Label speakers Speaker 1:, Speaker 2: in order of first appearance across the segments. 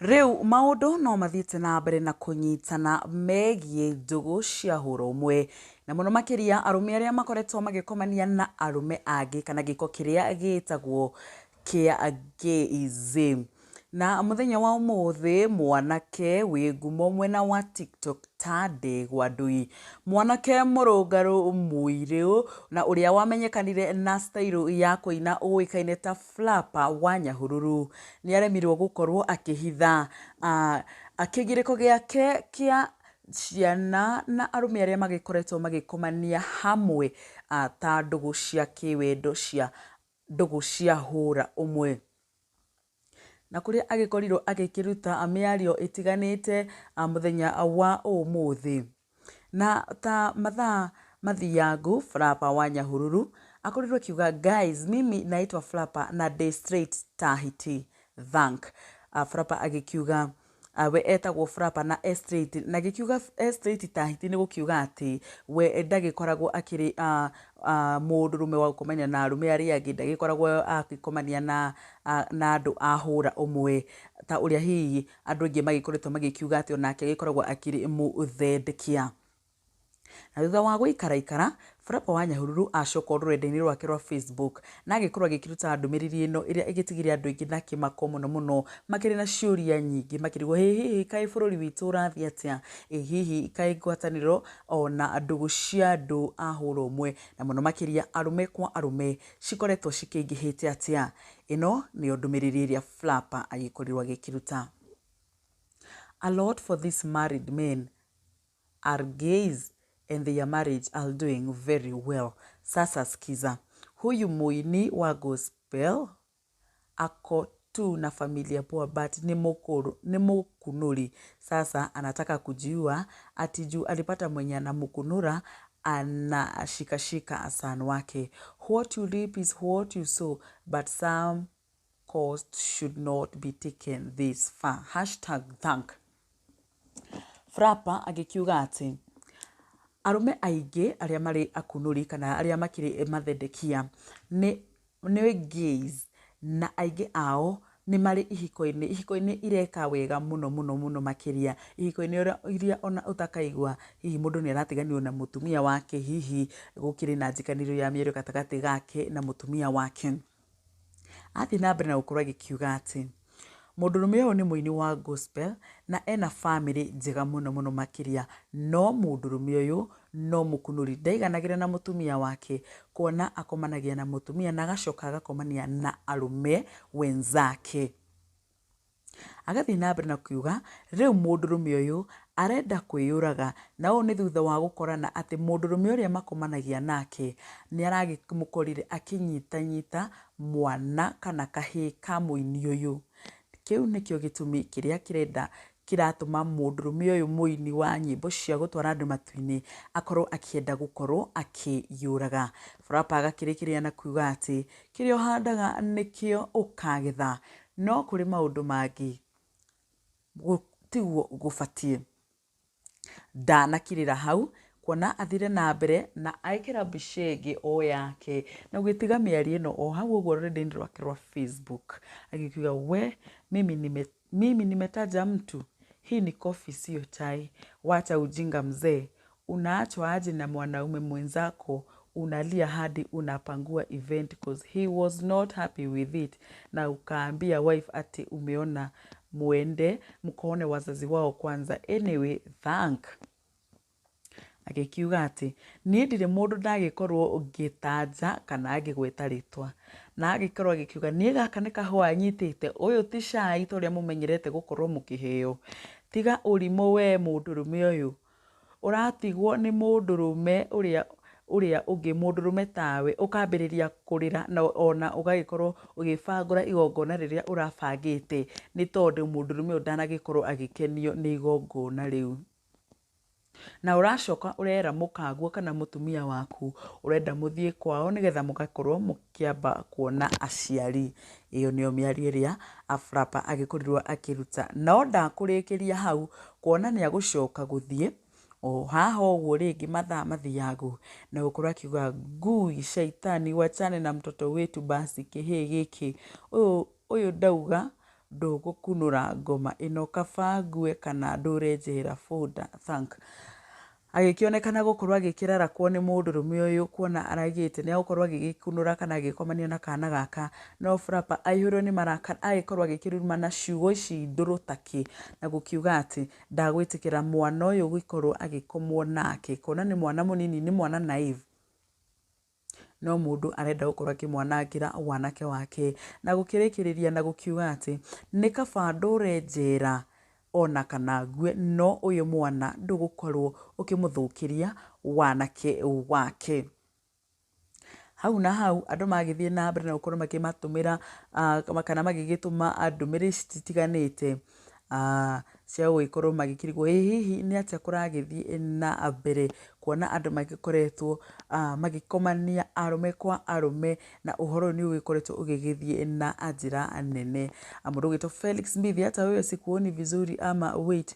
Speaker 1: Rĩu maũndũ no mathiĩte na mbere na kũnyitana megiĩ ndũgũ cia hũra ũmwe, na mũno makĩria arũme arĩa makoretwo magĩkomania na arũme angĩ kana gĩko kĩrĩa gĩtagwo kĩa gayism. Na mũthenya wa ũmũthĩ mwanake wĩ ngumo mwena wa TikTok ta Ndegwa Ndui, mwanake mũrũngarũ mũirũ na ũrĩa wamenyekanire na style ya kũina ũĩkaine ta Flapper wa Nyahururu, nĩ aremirwo gũkorwo akĩhitha kĩgirĩko gĩake kĩa ciana na arũme arĩa magĩkoretwo magĩkomania hamwe ta ndũgũ cia kĩwendo cia ndũgũ cia hũra ũmwe. Na kũrĩa agĩkorirwo agĩkĩruta mĩario ĩtiganĩte mũthenya wa ũmũthĩ. Na ta mathaa mathiangu Flapper wa Nyahururu akorirwo akiuga, "Guys, mimi naitwa Flapper na ndĩ straight ta hiti, thank." Flapper agĩkiuga we etagwo Flapper na e straight, na agĩkiuga e straight ta hiti nĩ gũkiuga atĩ we ndagĩkoragwo akĩrĩ mũndũrũme wa gũkomania na arũme arĩa angĩ, ndagĩkoragwo agĩkomania na andũ a hũra ũmwe ta ũrĩa hihi andũ aingĩ magĩkoretwo magĩkiuga atĩ onake agĩkoragwo akĩrĩ mũthendekia. Na thutha wa gũikaraikara, Flapper wa Nyahururu acoka rũrenda-inĩ rwake rwa Facebook na agĩkorwo agĩkĩruta ndũmĩrĩri ĩno ĩrĩa ĩgĩtigire andũ aingĩ na kĩmako mũno mũno, makĩrĩ na ciũria nyingĩ makĩrigwo ĩ hihi kaĩ bũrũri witũ ũrathiĩ atĩa, ĩ hihi kaĩ ngwatanĩro ona ndũgũ cia andũ a hũra ũmwe na mũno makĩria arũme kwa arũme cikoretwo cikĩingĩhĩte atĩa. Ĩno nĩyo ndũmĩrĩri ĩrĩa Flapper agĩkorirwo agĩkĩruta. A lot for these married men are gays and their marriage are doing very well. Sasa sikiza, huyu muini wa gospel ako tu na familia poa but ni mukunuri. Sasa anataka kujiua ati juu alipata mwenye anamkunura anashikashika son wake. What you reap is what you sow, but some cost should not be taken this far. #thank. Flapper agĩkiuga atĩ arũme aingĩ arĩa marĩ akunũri kana arĩa makĩrĩ mathendekia nĩ gays, na aingĩ ao nĩ marĩ ihiko-inĩ, ihiko-inĩ ireka wega mũno mũno mũno makĩria, ihiko-inĩ iria ona ũtakaigua hihi mũndũ nĩ aratiganĩrio na mũtumia wake, hihi gũkĩrĩ na njikanĩrio ya mĩario gatagatĩ gake na mũtumia wake. Athiĩ na mbere na gũkorwo agĩkiuga atĩ mũndũrũme ũyũ nĩ mũini wa gospel na ena bamĩrĩ njega mũno mũno makĩria, no mũndũrũme ũyũ no mũkunũri, ndaiganagĩra na mũtumia wake kuona akomanagia na mũtumia na agacoka agakomania na arũme wenzake. Agathiĩ na mbere na kuuga rĩu mũndũrũme ũyũ arenda kwĩyũraga, na ũũ nĩ thutha wa gũkorana atĩ mũndũrũme ũrĩa makomanagia nake nĩ aragĩmũkorire akĩnyitanyita mwana kana kahĩĩ ka mũini ũyũ. Kĩu nĩkĩo gĩtũmi kĩrĩa kĩrenda kĩratũma mũndũrũme ũyũ mũini wa nyĩmbo cia gũtwara andũ matu-inĩ akorwo akĩenda gũkorwo akĩyũraga. Flapper agakĩrĩkĩrĩria na kuuga atĩ kĩrĩa ũhandaga nĩkĩo ũkagetha, no kũrĩ maũndũ mangĩ tiguo gũbatiĩ. Ndanakirĩra hau kuona athire na mbere na ekĩra mbica ĩngĩ o yake na gũgĩtiga mĩario ĩno o hau ũguo rũrenda-inĩ rwake rwa Facebook agĩkiuga, "We mimi nimetaja mtu? Hii ni coffee sio chai. Wacha ujinga mzee, unaachwa aje na mwanaume mwenzako, unalia hadi unapangua event cause he was not happy with it, na ukaambia wife ati umeona muende mkaone wazazi wao kwanza. Anyway, thank." Agĩkiuga atĩ niĩ ndirĩ mũndũ ndagĩkorwo ngĩtanja kana ngĩgweta rĩtwa, na agĩkorwo agĩkiuga niĩ gaka nĩ kahũa nyitĩte, ũyũ ti cai ta ũrĩa mũmenyerete gũkorwo mũkĩheo. Tiga ũrimũ we mũndũrũme ũyũ, ũratigwo nĩ mũndũrũme ũrĩa ũngĩ, mũndũrũme tawe, ũkambĩrĩria kũrĩra na ona ũgagĩkorwo ũgĩbangũra igongona rĩrĩa ũrabangĩte nĩ tondũ mũndũrũme ũyũ ndanagĩkorwo agĩkenio nĩ igongona rĩu. Na ũracoka ũrera mũkaguo kana mũtumia waku ũrenda mũthiĩ kwao nĩgetha mũgakorwo mũkĩamba kuona aciari. Ĩyo nĩyo mĩario ĩrĩa Flapper agĩkorirwo akĩruta. No ndakũrĩkĩria hau kuona nĩ agũcoka gũthiĩ o haha ũguo rĩngĩ mathaa mathiagu na gũkorwo akiuga, "Ngui shaitani, wachane na mtoto wetu basi, kĩhĩĩ gĩkĩ ũyũ ndauga Ndũgũkunũra ngoma ĩno, kaba ngue kana ndũre njera bũnda thank. Agĩkĩonekana gũkorwo agĩkĩrarakwo nĩ mũndũrũme ũyũ kuona araugĩte nĩ egũkorwo agĩgĩkunũra kana agĩkomania na kana gaka, no Frapa aihũirwo nĩ marakara agĩkorwo agĩkĩruma na ciugo ici ndũrũ ta kĩ, na gũkiuga atĩ ndagwĩtĩkĩra mwana ũyũ gũkorwo agĩkomwo nake, kuona nĩ mwana mũnini, nĩ mwana naive, no mũndũ arenda gũkorwo akĩmwanangĩra wanake wake. Na gũkĩrĩkĩrĩria na gũkiuga atĩ nĩ kaba ndũre njera ona kana ngue, no ũyũ mwana ndũgũkorwo ũkĩmũthũkĩria wanake wake. Hau na hau andũ magĩthiĩ na mbere na gũkorwo makĩmatũmĩra kana magĩgĩtũma ndũmĩrĩri citiganĩte cia gũgĩkorwo magĩkĩrigwo ĩ hihi nĩ atĩa kũragĩthiĩ na mbere, kuona andũ magĩkoretwo magĩkomania arũme kwa arũme, na ũhoro ũyũ nĩ ũgĩkoretwo ũgĩgĩthiĩ na njĩra nene. Mũndũ ũgwĩtwo Felix Mbithi, hata wewe sikuoni vizuri ama wait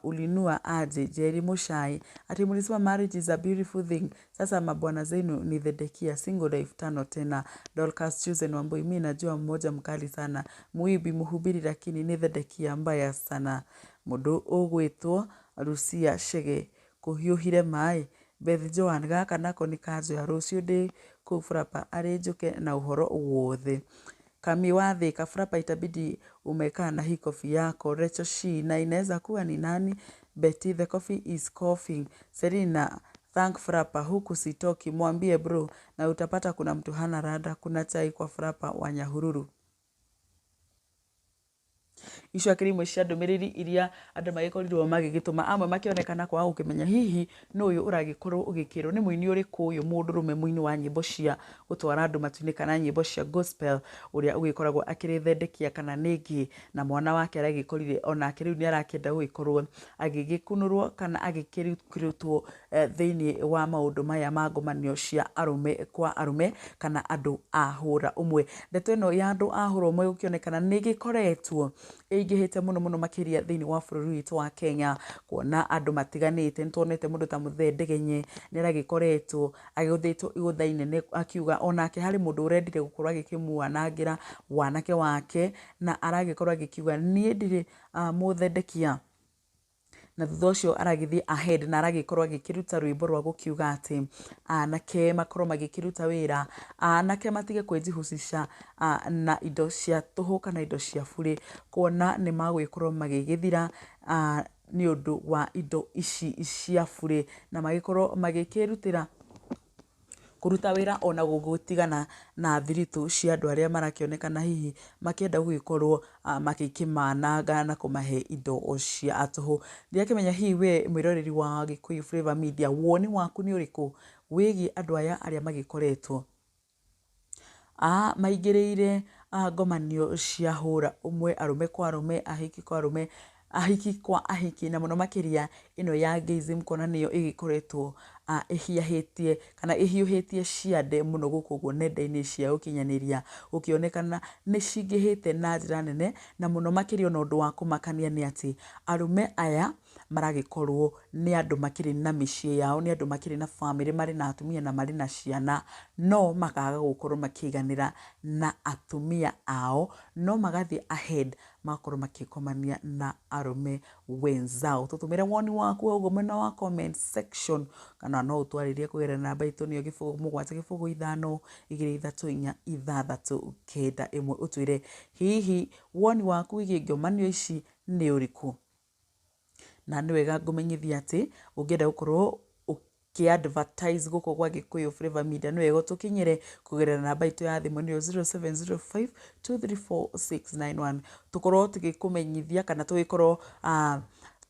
Speaker 1: ulinua aje? Jerry Mushai ati mlisema marriage is a beautiful thing, sasa mabwana zenu ni thedekia, single life tano tena. Dorcas Chosen Wambui, mi najua mmoja mkali sana, muibi mhubiri, lakini ni thedekia mbaya sana. Mũndũ ũgwĩtwo Lucia Chege, kũhiũhire maĩ. Beth Joan, gaka nako nĩ kanjoya, rũciũ ndĩ kũu Frapa arĩ njũke na ũhoro wothe. Kami wa Thika, Frapa itabidi umekaa na hii coffee yako. Rachel Shi, na inaweza kuwa ni nani? Betty, the coffee is coughing. Serena, thank Frapa, huku sitoki, mwambie bro, na utapata kuna mtu hana rada, kuna chai kwa Frapa wa Nyahururu. Icio akĩrĩ imwe cia ndũmĩrĩri iria andũ magĩkorirwo magĩgĩtũma, amwe makĩonekana kwaga gũkĩmenya hihi nũ ũyũ ũragĩkorwo ũgĩkĩrwo nĩ mũini ũrĩkũ ũyũ mũndũrũme mũini wa nyĩmbo cia gũtwara andũ matu-inĩ kana nyĩmbo cia gospel ũrĩa ũgĩkoragwo akĩrĩthendekia kana nĩngĩ, na mwana wake aragĩkorire onake rĩu nĩ arakĩenda gũgĩkorwo agĩgĩkunũrwo kana agĩkĩrutwo thĩinĩ wa maũndũ maya ma ngomanio cia arũme kwa arũme kana andũ a hũra ũmwe. Ndeto ĩno ya andũ a hũra ũmwe gũkĩonekana nĩ ĩgĩkoretwo ĩingĩhĩte mũno mũno makĩria thĩinĩ wa bũrũri witũ wa Kenya, kuona andũ matiganĩte. Nĩ tuonete mũndũ ta Mũthee Ndegenye nĩ aragĩkoretwo agĩũthĩtwo igũtha inene, akiuga onake harĩ mũndũ ũrendire gũkorwo agĩkĩmwanangĩra wanake wake, na aragĩkorwo agĩkiuga niĩ ndirĩ mũthendekia. Na thutha ũcio aragĩthiĩ ahead na aragĩkorwo agĩkĩruta rwĩmbo rwa gũkiuga atĩ anake makorwo magĩkĩruta wĩra, anake matige kwĩjihusisha na indo cia tũhũ kana indo cia burĩ, kuona nĩ magũgĩkorwo magĩgĩthira nĩ ũndũ wa indo ici cia burĩ, na magĩkorwo magĩkĩrutĩra kũruta wĩra ona gũtigana na thiritũ cia andũ arĩa marakĩonekana hihi makĩenda gũgĩkorwo magĩkĩmananga na kũmahe indo cia tũhũ. Ndirakĩmenya hihi we mwĩroreri wa Gĩkũyũ Flavour Media, woni waku nĩ ũrĩkũ wĩgiĩ andũ aya arĩa magĩkoretwo maingĩrĩire ngomanio cia hũra ũmwe, arũme kwa arũme, ahiki kwa arũme, ahiki kwa ahiki, na mũno makĩria ĩno ya gayism, kuona nĩyo ĩgĩkoretwo ĩhiahĩtie kana ĩhiũhĩtie ciande mũno gũkũ ũguo nenda-inĩ cia ũkinyanĩria, gũkĩonekana nĩ cingĩhĩte na njĩra nene, na mũno makĩria ona ũndũ wa kũmakania nĩ atĩ arũme aya maragĩkorwo nĩ andũ makĩrĩ na mĩciĩ yao, nĩ andũ makĩrĩ na bamĩrĩ, marĩ na atumia na marĩ na ciana, no makaga gũkorwo makĩiganĩra na atumia ao, no magathiĩ ahead magakorwo makĩkomania na arũme wenzao. Tũtũmĩre woni waku ũguo mwena wa comment section, kana no ũtwarĩrie kũgerera namba itũ nĩyo 0 7 0 5 2 3 4 6 9 1, ũtwĩre hihi woni waku wĩgiĩ ngomanio ici nĩ ũrĩkũ. Na nĩ wega ngũmenyithia atĩ ũngĩenda gũkorwo ũkĩ-advertise gũkũ gwa Gĩkũyũ Flavour Media, nĩ wega ũtũkinyĩre kũgerera namba itũ ya thimũ nĩyo 0705 234 691, tũkorwo tũgĩkũmenyithia kana tũgĩkorwo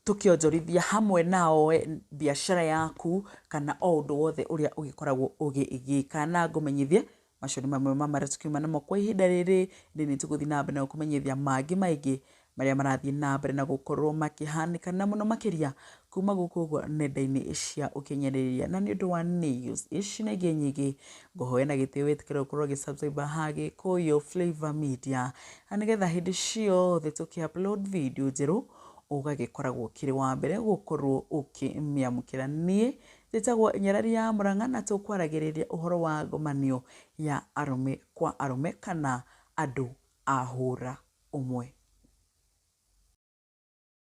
Speaker 1: tũkĩonjorithia hamwe nao biacara yaku kana o ũndũ wothe ũrĩa ũgĩkoragwo ũgĩgĩka. Na ngũmenyithie macio nĩ mamwe ma marĩa tũkiuma namo kwa ihinda rĩrĩ, ĩndĩ nĩ tũgũthiĩ na mbere na gũkũmenyithia mangĩ maingĩ marĩa marathiĩ na mbere na gũkorwo makĩhanĩka, na mũno makĩria kuma gũkũ ũguo nenda-inĩ cia ũkinyanĩria. Na nĩ ũndũ wa news ici na ingĩ nyingĩ, ngũhoya na gĩtĩo wĩtĩkĩre gũkorwo ũgĩ-subscribe ha Gĩkũyũ Flavour Media, na nĩgetha hĩndĩ ciothe tũkĩ upload video njerũ ũgagĩkoragwo ũkĩrĩ wa mbere gũkorwo ũkĩmĩamũkĩra. Niĩ njĩtagwo Nyarari ya Mũrang'a, na tũkwaragĩrĩria ũhoro wa ngomanio ya arũme kwa arũme kana andũ a hũra. Ũmwe.